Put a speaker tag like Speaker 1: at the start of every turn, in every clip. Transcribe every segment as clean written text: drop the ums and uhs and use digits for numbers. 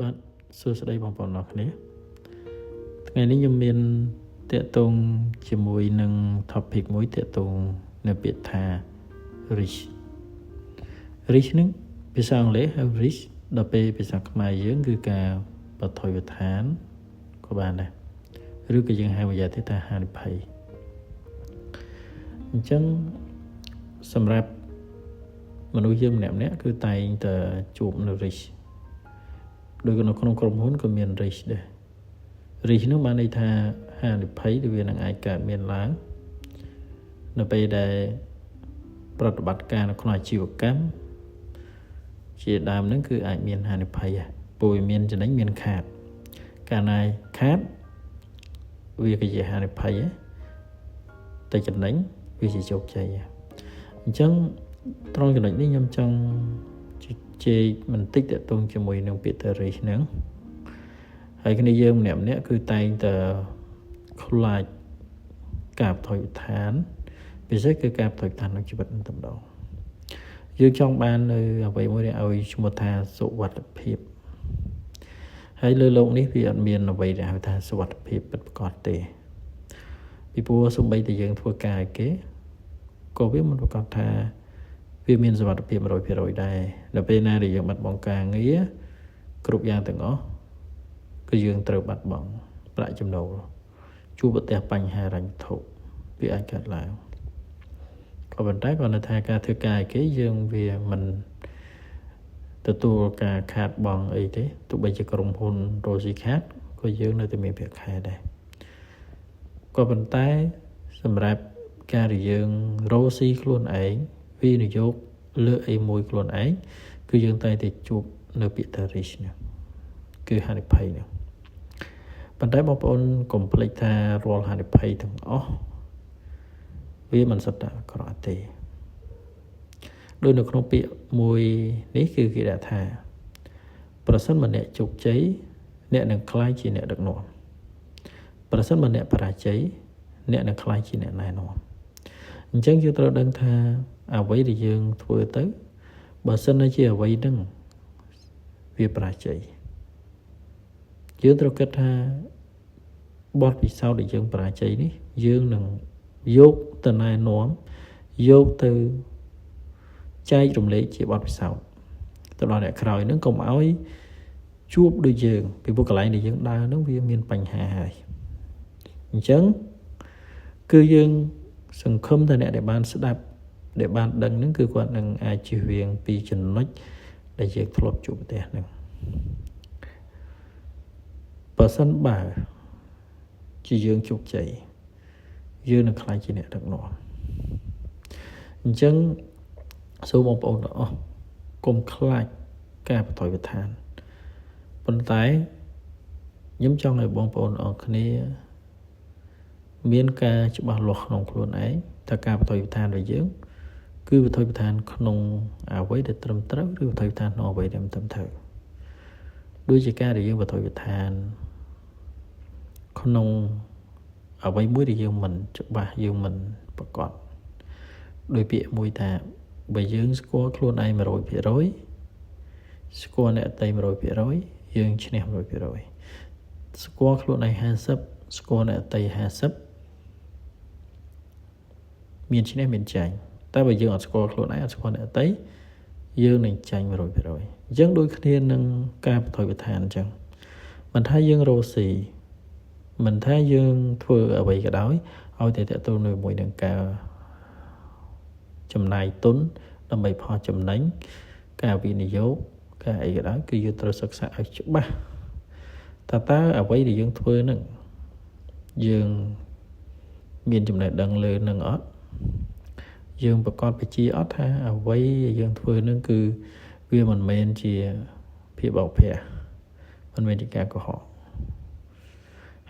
Speaker 1: បាទសួស្តីបងប្អូនអរគ្នាថ្ងៃនេះខ្ញុំមានតាក់ទងជាមួយនឹង topic មួយតាក់ទងនៅពាក្យថា risk risk នឹងភាសាអង់គ្លេសហៅ risk ដល់ពេលភាសាខ្មែរយើងគឺការបថុយដ្ឋានក៏បានដែរឬក៏យើងហៅមួយយ៉ាងទៀតថាហានិភ័យអញ្ចឹងសម្រាប់មនុស្សយើងម្នាក់ម្នាក់គឺតែងតែជួបនៅ risk ដូចនៅក្នុងក្រុមហ៊ុនក៏មាន risk ដែរ risk នោះបានន័យថាហានិភ័យដែលវានឹងអាចកើតមានឡើងនៅពេលដែលប្រតិបត្តិការនៅក្នុងអាជីវកម្មជាដើមហ្នឹងគឺអាចមានហានិភ័យព្រោះវាមានចំណេញមានខាតកាលណាខាតវាក៏ជាហានិភ័យតែចំណេញវាជាជោគជ័យអញ្ចឹងត្រង់ចំណុចនេះខ្ញុំចង់ជជែកបន្តិចតាក់ទងជាមួយនឹងពាក្យថា risk ហ្នឹងហើយគ្នាយើងម្នាក់ម្នាក់គឺតែងតែខ្លាចការបថុយដ្ឋានពិសេសគឺការបថុយដ្ឋានក្នុងជីវិតនឹងតែម្ដងយើងចង់បាននៅអ្វីមួយដែលឲ្យឈ្មោះថាសុវត្ថិភាពហើយលើโลกនេះវាអត់មានអ្វីដែលហៅថាសុវត្ថិភាពពិតប្រាកដទេពីព្រោះសូម្បីតែយើងធ្វើការឲ្យគេក៏វាមិនប្រាកដថាវាមានសុវត្ថិភាព100%ដែរដល់ពេលណាដែលយើងបាត់បង់ការងារគ្រប់យ៉ាងទាំងអស់គឺយើងត្រូវបាត់បង់ប្រាក់ចំណូលជួបប្រទះបញ្ហារញ្ញវត្ថុវាអាចកើតឡើងក៏ប៉ុន្តែគាត់នៅថាការធ្វើការឲ្យគេយើងវាមិនទទួលការខាតបង់អីទេទោះបីជាក្រុមហ៊ុនរស់ស៊ីខាតក៏យើងនៅតែមានប្រាក់ខែដែរក៏ប៉ុន្តែសម្រាប់ការដែលយើងរកស៊ីខ្លួនឯងវិនិយោគលើអីមួយខ្លួនឯងគឺយើងតែតែជួបនៅពាក្យថា risk នេះគឺហានិភ័យនេះប៉ុន្តែបងប្អូនកុំភ្លេចថារាល់ហានិភ័យទាំងអស់វាមិនសុទ្ធតែអាក្រក់ទេដូចនៅក្នុងពាក្យមួយនេះគឺគេដាក់ថាប្រសិនបើអ្នកជោគជ័យអ្នកនឹងក្លាយជាអ្នកដឹកនាំប្រសិនបើអ្នកបរាជ័យអ្នកនឹងក្លាយជាអ្នកណែនាំអញ្ចឹងយើងត្រូវដឹងថាអ្វីដែលយើងធ្វើទៅបើសិនជាអ្វីហ្នឹងវាបរាជ័យយើងត្រូវគិតថាបទពិសោធន៍ដែលយើងបរាជ័យនេះយើងនឹងយកទៅណែនាំយកទៅចែករំលែកជាបទពិសោធន៍ទៅដល់អ្នកក្រោយនឹងកុំឲ្យជួបដូចយើងពីព្រោះកន្លែងដែលយើងដើរនឹងវាមានបញ្ហាហើយអញ្ចឹងគឺយើងសង្ឃឹមថាអ្នកដែលបានស្ដាប់ដែលបានដឹងនឹងគឺគាត់នឹងអាចជៀសវាងពីចំណុចដែលយើងធ្លាប់ជួបប្រទះនឹងបើសិនបើជាយើងជោគជ័យយើងនឹងក្លាយជាអ្នកដឹកនាំអញ្ចឹងសូមបងប្អូនទាំងអស់កុំខ្លាចការបថុយដ្ឋានប៉ុន្តែខ្ញុំចង់ឲ្យបងប្អូនអរគ្នាមានការច្បាស់លាស់ក្នុងខ្លួនឯងថាការបថុយដ្ឋានរបស់យើងគឺបថុយដ្ឋានក្នុងអ្វីដែលត្រឹមត្រូវឬបថុយដ្ឋានក្នុងអ្វីដែលមិនត្រឹមត្រូវដូចជាការដែលយើងបថុយដ្ឋានក្នុងអ្វីមួយដែលយើងមិនច្បាស់យើងមិនប្រកបដោយពាក្យមួយថាបើយើងស្គាល់ខ្លួនឯង100%ស្គាល់អ្នកដទៃ100%យើងឈ្នះ100%ស្គាល់ខ្លួនឯង50ស្គាល់អ្នកដទៃ50មានឈ្នះមានចាញ់តែបើយើងអត់ស្គាល់ខ្លួនឯងអត់ស្គាល់អ្នកដទៃយើងនឹងចាញ់100%អញ្ចឹងដូចគ្នានឹងការបថុយប្រឋានអញ្ចឹងមិនថាយើងរកស៊ីមិនថាយើងធ្វើអ្វីក៏ដោយឲ្យតែតទៅនៅមួយនឹងការចំណាយទុនដើម្បីផលចំណេញការវិនិយោគការអីក៏ដោយគឺយើងត្រូវសិក្សាឲ្យច្បាស់តើអ្វីដែលយើងធ្វើនឹងយើងមានចំណេះដឹងលើនឹងអត់យើងប្រកាសបជាអត់ថាអ្វីដែលយើងធ្វើនឹងគឺវាមិនមែនជាភាពបោកប្រាស់មិនមែនជាការកុហក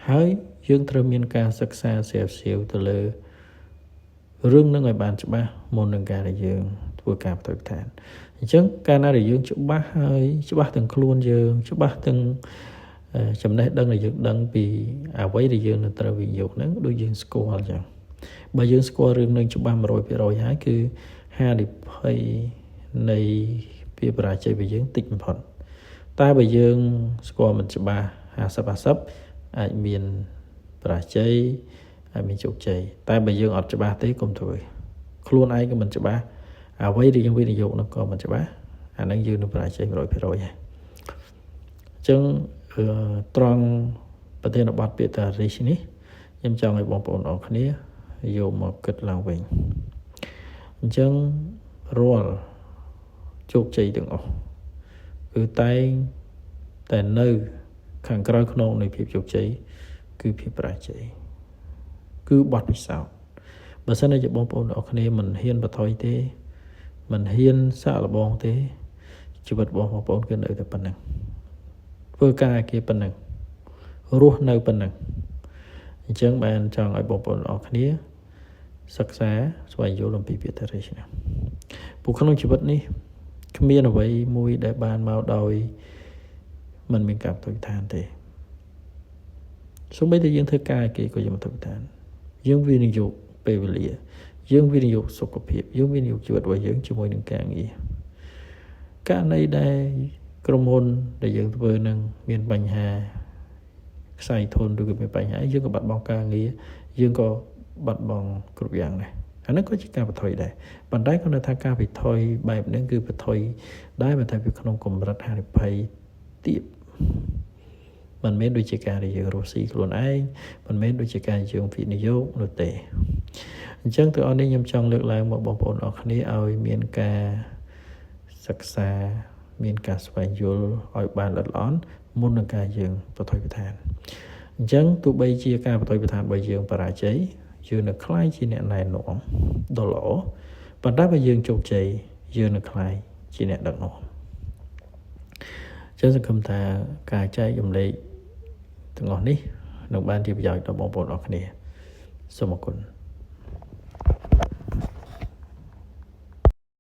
Speaker 1: ហើយយើងត្រូវមានការសិក្សាស្រាវជ្រាវទៅលើរឿងនឹងឲ្យបានច្បាស់មុននឹងការដែលយើងធ្វើការបដិបត្តិអញ្ចឹងកាលណាដែលយើងច្បាស់ហើយច្បាស់ទាំងខ្លួនយើងច្បាស់ទាំងចំណេះដឹងដែលយើងដឹងពីអ្វីដែលយើងនឹងត្រូវវិនិយោគហ្នឹងដូចយើងស្គាល់អញ្ចឹងបើយើងស្គាល់រឿងនឹងច្បាស់100%ហើយគឺហានិភ័យនៃពីបរាជ័យរបស់យើងតិចបំផុត តែបើយើងស្គាល់មិនច្បាស់50 50អាចមានបរាជ័យអាចមានជោគជ័យតែបើយើងអត់ច្បាស់ទេកុំធ្វើខ្លួនឯងក៏មិនច្បាស់អ្វីដែលយើងវិនិយោគនោះក៏មិនច្បាស់អានឹងយើងនឹងបរាជ័យ100%ហើយអញ្ចឹងត្រង់ប្រធានបទពាក្យថា risk នេះខ្ញុំចង់ឲ្យបងប្អូនអរគ្នាយកមកគិតឡើងវិញអញ្ចឹងរាល់ជោគជ័យទាំងអស់គឺតែងតែនៅខាងក្រៅខ្នងនៃភាពជោគជ័យគឺភាពបរាជ័យគឺបទពិសោធន៍បើសិនជាបងប្អូនអរគ្នាមិនហ៊ានបន្ថយទេមិនហ៊ានសាកល្បងទេជីវិតរបស់បងប្អូនគឺនៅតែប៉ុណ្ណឹងធ្វើការគេប៉ុណ្ណឹងរស់នៅប៉ុណ្ណឹងអញ្ចឹងបានចង់ឲ្យបងប្អូនអរគ្នាសិក្សាស្វែងយល់អំពីពាក្យថា risk ណាព្រោះក្នុងជីវិតនេះគ្មានអ្វីមួយដែលបានមកដោយមិនមានការផ្ទុយឋានទេសូម្បីតែយើងធ្វើការគេក៏យើងមិនផ្ទុយឋានយើងវិនិយោគពេលវេលាយើងវិនិយោគសុខភាពយើងវិនិយោគជីវិតរបស់យើងជាមួយនឹងការងារករណីដែលក្រុមហ៊ុនដែលយើងធ្វើនឹងមានបញ្ហាខ្សែធនឬក៏មានបញ្ហាយើងក៏បាត់បង់ការងារយើងក៏បាត់បង់គ្រប់យ៉ាងដែរអានេះក៏ជាការបន្ថយដែរប៉ុន្តែគាត់ថាការបន្ថយបែបហ្នឹងគឺបន្ថយដែរប៉ុន្តែវាក្នុងកម្រិតហានិភ័យទាបមិនមែនដូចជាការដែលយើងរស់ស៊ីខ្លួនឯងមិនមែនដូចជាការយើងវិនិយោគនោះទេអញ្ចឹងទាំងអស់នេះខ្ញុំចង់លើកឡើងមកបងប្អូនអរគ្នាឲ្យមានការសិក្សាមានការស្វែងយល់ឲ្យបានល្អិតល្អន់មុននឹងការយើងបន្ថយបន្ថានអញ្ចឹងទោះបីជាការបន្ថយបន្ថានរបស់យើងបរាជ័យយើងនឹងក្លាយជាអ្នកណែនាំដ៏ល្អប៉ុន្តែបើយើងជោគជ័យយើងនឹងក្លាយជាអ្នកដឹកនាំចឹងសង្ឃឹមថាការចែករំលែកទាំងអស់នេះនឹងបានជាប្រយោជន៍ដល់បងប្អូនអរគ្នាសូមអរគុណ។